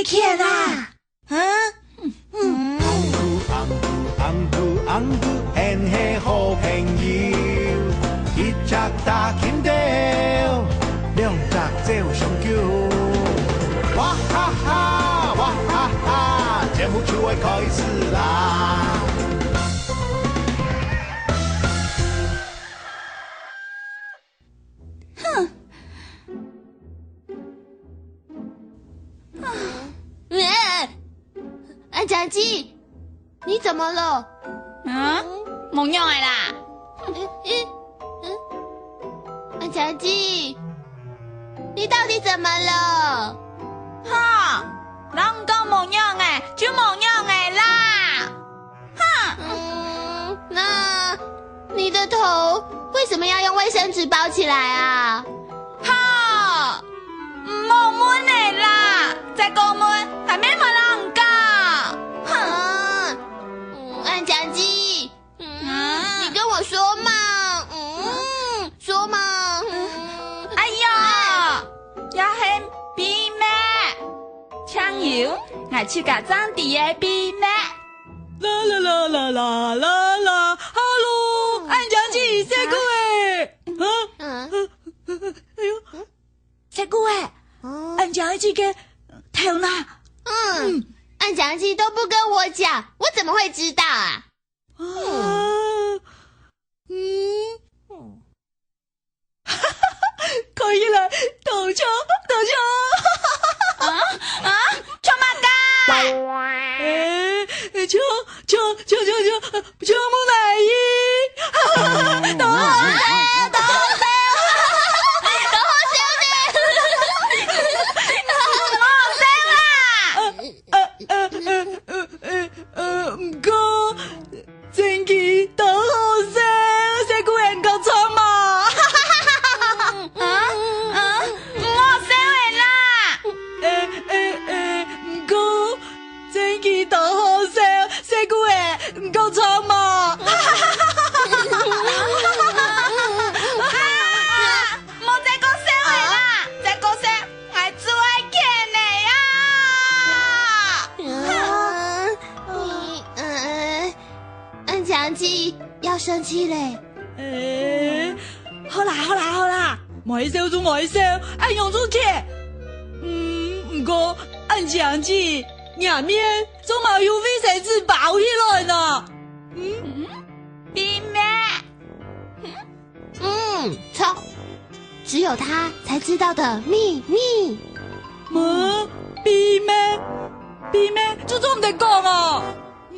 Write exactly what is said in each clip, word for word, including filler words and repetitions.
見啊！嗯？紅兔，紅兔，紅兔，紅兔，𫣆係好朋友。一隻大蠄蟯，兩隻走相救。哇哈哈，哇哈哈，節目就愛開始啦！哼！哎，安强记，你怎么了？啊？無樣个啦。嗯，嗯，嗯，安强记，你到底怎么了？哈，人講無樣个，就無樣个啦。 哼！嗯，那你的头为什么要用卫生纸包起来啊？哈！莫問个啦，再過問，還免問人講。哼！嗯，安强记，嗯，啊？你跟我说嘛，嗯，说嘛，嗯。哎呀，也係秘密，淨有𠊎自家正知个秘密。 啦啦啦啦啦啦啦，Hello，嗯。安强记，細姑仔。啊？嗯。哎呦，細姑仔，嗯。安强记个頭那。嗯，嗯。安强记都不跟我讲，我怎么会知道啊？啊，嗯。嗯。 看起來當像，當像。啊？啊？像麼个？欸，像，像，像，像，像，像木乃伊。當好笑，當好笑。當好笑呢。當好笑啦。呃，呃，呃，毋過， 真經當好笑，細姑仔講著無？啊？啊？毋好笑个啦！欸，欸，欸，毋過，真經當好笑，細姑仔講著無？啊！莫再講笑个啦，再講笑，𠊎就愛譴你啊！啊，你，呃， 安强记要生气嘞。欸，好啦，好啦，好啦，莫笑就莫笑，恁樣就得。嗯，毋過安强记，若面做麼个有衛生紙包起來呢？嗯？嗯，秘密。嗯，著，只有他才知道的秘密。嗯，秘密，秘密，就做毋得講哦。嗯。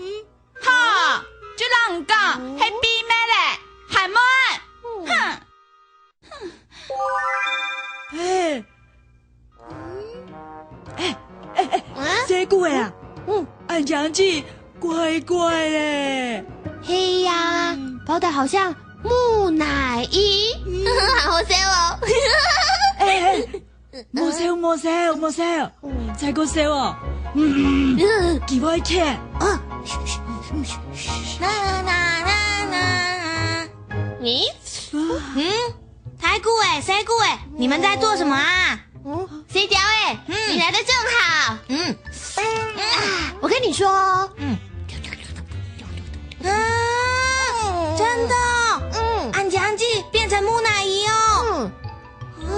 好，就摎你講，係秘密咧，還問？哼！欸，欸，欸，欸，啊？細姑仔啊，嗯。安强记怪怪咧。係呀，嗯。包得好像木乃伊，嗯。好笑哦。欸，欸， 莫笑，莫笑，莫笑，再過笑哦。嗯，佢會譴。啊。咦？嗯？大姑欸，細姑欸，你們在做什麼啊？嗯，水鳥欸，嗯。你來得正好。嗯。啊，我跟你說哦。嗯。啊，真的哦。嗯。安强记變成木乃伊哦。嗯。 哦。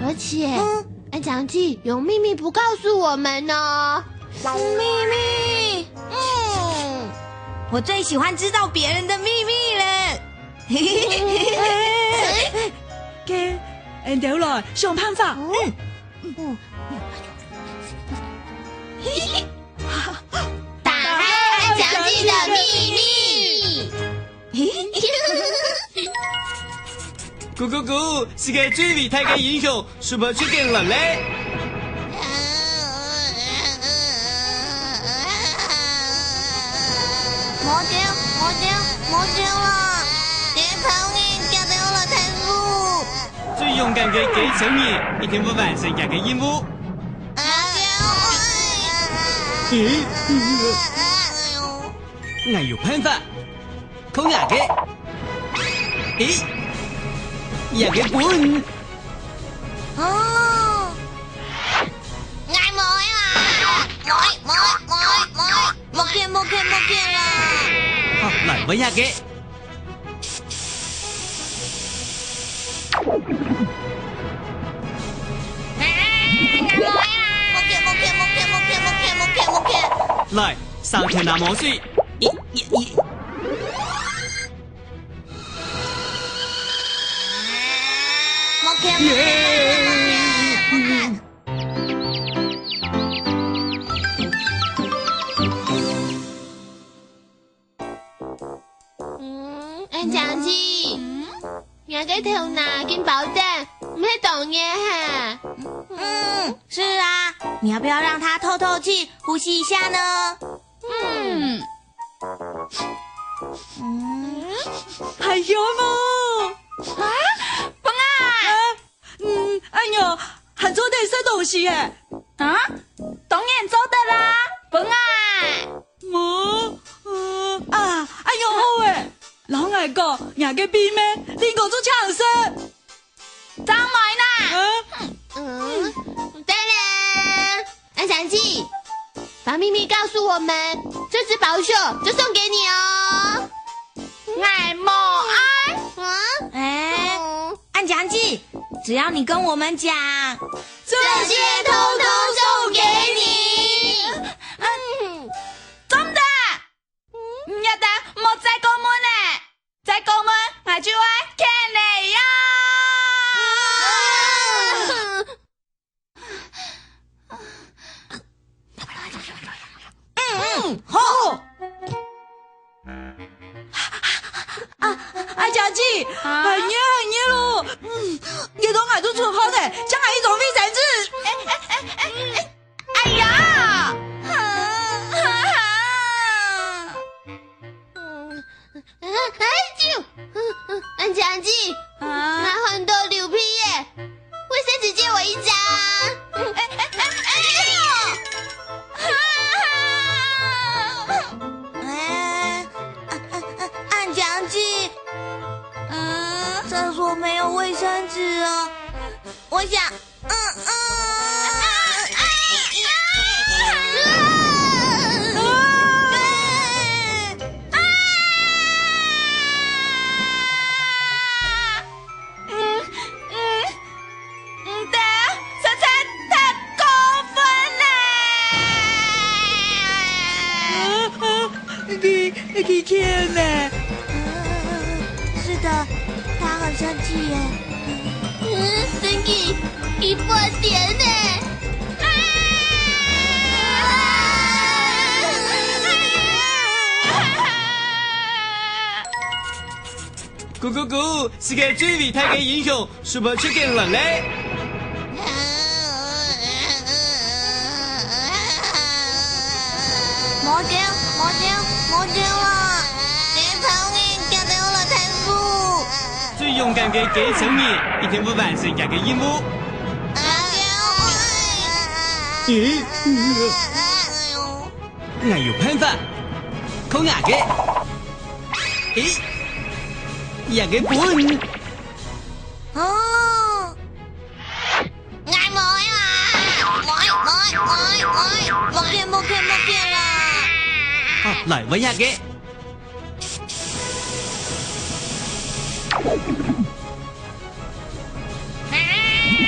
而且，嗯。安强记有秘密不告诉我们呢。秘密？嗯。我最喜歡知道別人的秘密了。該，𫣆兜來想辦法。嗯。嗯。 打開安强记的秘密。咕咕咕，係个最偉大个英雄，Super Chicken來咧！無忒，無忒，無忒啦！該頭人夾等𠊎來𢯭手。最勇敢个基層人，一定會完成佢个任務。 咦？𠊎有辦法，看𠊎个！咦？𠊎个本！哦，𠊎無啊，無，無，無，無，無見，無見，無見啦！好，來，換下个。啊，𠊎無啊！無見，無見，無見，無見，無見，無見，無見。來，上天拿魔水，一，一，一。 無見，無見，無見，無見。嗯，恁樣子，嗯？你个頭那緊包等，毋係當熱哈？嗯，是啊，你要不要讓它透透氣，呼吸一下呢？嗯。嗯。還香哦！啊，分𠊎！啊， 嗯，恁樣，還做得食東西欸？啊？當然做得啦，分𠊎。無，呃，啊，恁樣好欸。摎𠊎講，若个秘密，恁樣就請食。張妹啦。啊？嗯，對了。 恁樣子，把秘密告訴我們，這隻寶箱就送給你哦。𠊎無愛。啊？欸，嗯。恁樣子，只要你跟我們講，這些通通送給你。嗯，做毋得！你這等莫再過問了，再過問，𠊎就愛譴你呀！嗯。 嗯，好。啊，啊，佳琪，啊？很熱，很熱哦。嗯，熱到𠊎都出汗了，借𠊎一張衛生紙。哎，哎，哎，哎，哎，哎呀！嗯，哎呦，嗯，嗯，恁樣子，啊？𠊎汗到流鼻血，衛生紙借我一張。哎，哎，哎，哎呦！哎，啊，啊，啊，恁樣子，嗯？廁所沒有衛生紙啊。我想， 嗯，嗯。嗯，嗯，毋得，實在太過分了！嗯，嗯， 佢，佢譴呢？嗯，是的，他很生氣耶。嗯，生氣，佢發癲呢。啊！咕咕咕，世界最偉大个英雄， Super Chicken來咧！無救，無救，無救啊！基層人，遽兜來𢯭手！最勇敢个基層人，一定會完成佢个任務。阿嬌，咦？哎呦！ 𠊎有辦法，看𠊎个！咦，𠊎个本！哦！𠊎無啊！無，無，無，無，無見，無見，無見啦！好，來，換𠊎个！啊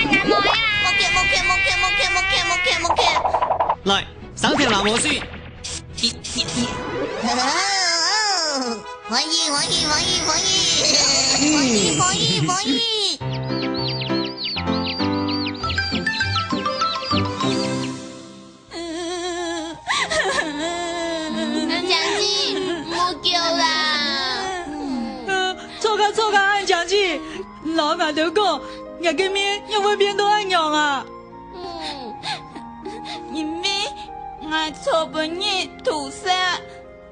，𠊎無啊！無見，無見，無見，無見，無見，無見，無見！來， 上天拿魔水！一、一、一！歡喜，歡喜，歡喜，歡喜！歡喜，歡喜，歡喜！恁樣子，莫噭啦！著啊，著啊，恁樣子，摎𠊎兜講，若个面仰會變到恁樣啊？ 嗯。因為𠊎昨晡日肚澀，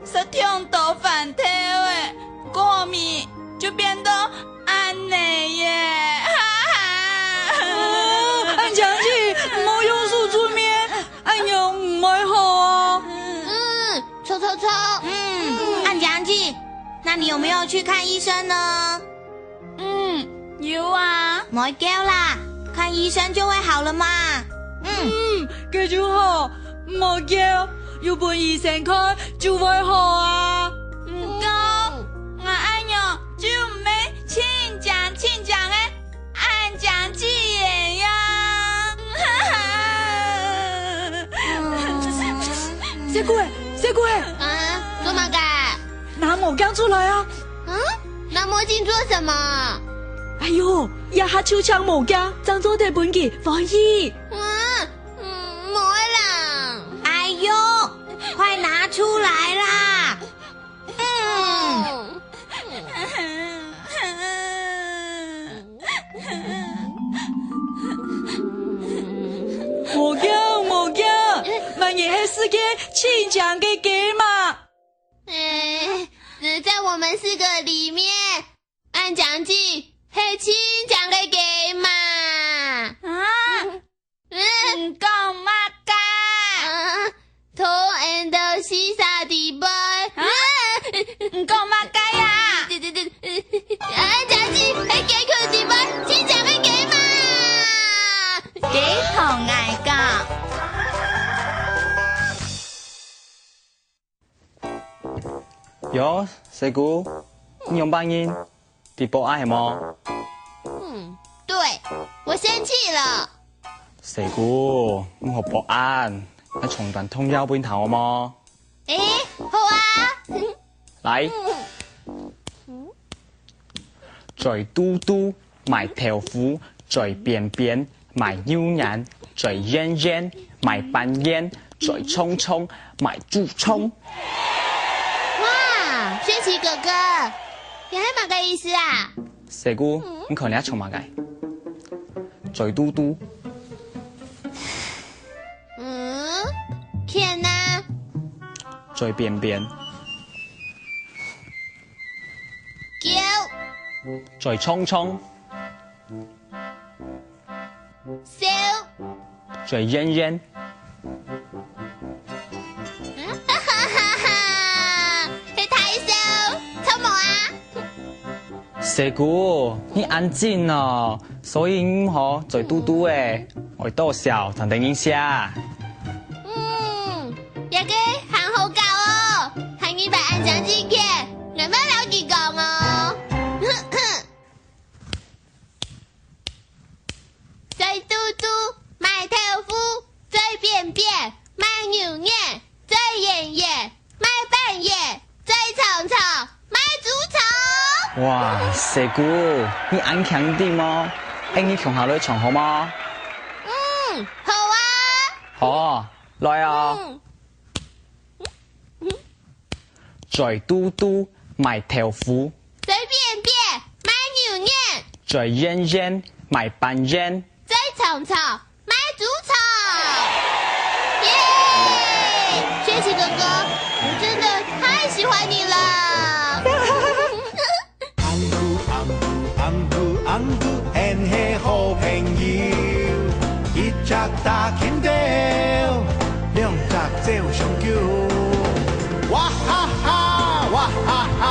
食忒多飯頭仔，過敏，就變到恁呢耶！哈哈！恁樣子，毋好用手捽面，恁樣毋會好哦。嗯，著著著。嗯，恁樣子，那你有沒有去看醫生呢？ 嗯，有啊。莫噭啦，看醫生就會好了嘛。嗯，嗯，該就好，無叫，有分醫生看就會好啊。毋過，𠊎恁樣就毋係盡靚盡靚个 恁靚姐呀！細鬼，細鬼，啊，做麼个？拿魔鏡出來啊！嗯？拿魔鏡做什麼？哎喲，這下就像魔鏡，正做得分佢歡喜。嗯，嗯，無啦。哎喲，快拿出來啦！ 嗯。魔鏡，魔鏡，麼人係世界盡靚个雞嫲？欸，在我們四個裡面，恁靚姐係盡靚个雞嫲。啊？ 你講麼个？啊，Tom and Jerry知背。啊？你講麼个呀？恁靚姐係雞群知背，盡靚个雞嫲。雞同𠊎講。喲，細姑，你仰般形？ 在發閼係無？嗯，對，我生氣了。細姑，毋好發閼，愛唱段童謠分你聽好無？欸，好啊。來。嘴嘟嘟，賣豆腐，嘴扁扁， 賣牛眼，嘴圓圓，賣粄圓，嘴長長，賣豬腸。哇，雪奇哥哥，這係麼个意思啊？細姑，你看這像麼个？嘴嘟嘟。嗯，天哪！嘴扁扁。狗。嘴長長。 笑。嘴圓圓。哈哈哈哈，係大笑，著無啊？細姑，你恁靜哦，所以你毋好嘴嘟嘟欸，愛多笑，正得人惜。嗯，這个還好搞哦，下二擺恁靚姐見，𠊎乜摎佢講哦。 嘴嘟嘟，賣豆腐，嘴扁扁，賣牛眼，嘴圓圓，賣粄圓，嘴長長，賣豬腸。哇，細姑，你恁慶對無？𫣆俚共下來唱好無？嗯，好啊。好啊，來啊。嗯。 嘴嘟嘟賣豆腐，嘴扁扁賣牛眼，嘴圓圓賣粄圓，嘴長長賣豬腸。耶！薛奇哥哥，我真的太喜歡你了。紅姑，紅姑，紅姑，紅姑，𫣆係好朋友。一隻打緊鬥，兩隻走上久。哇哈哈，哇哈哈，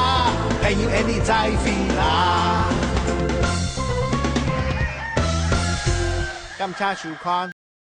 朋友，𫣆俚再會啦！感謝收看。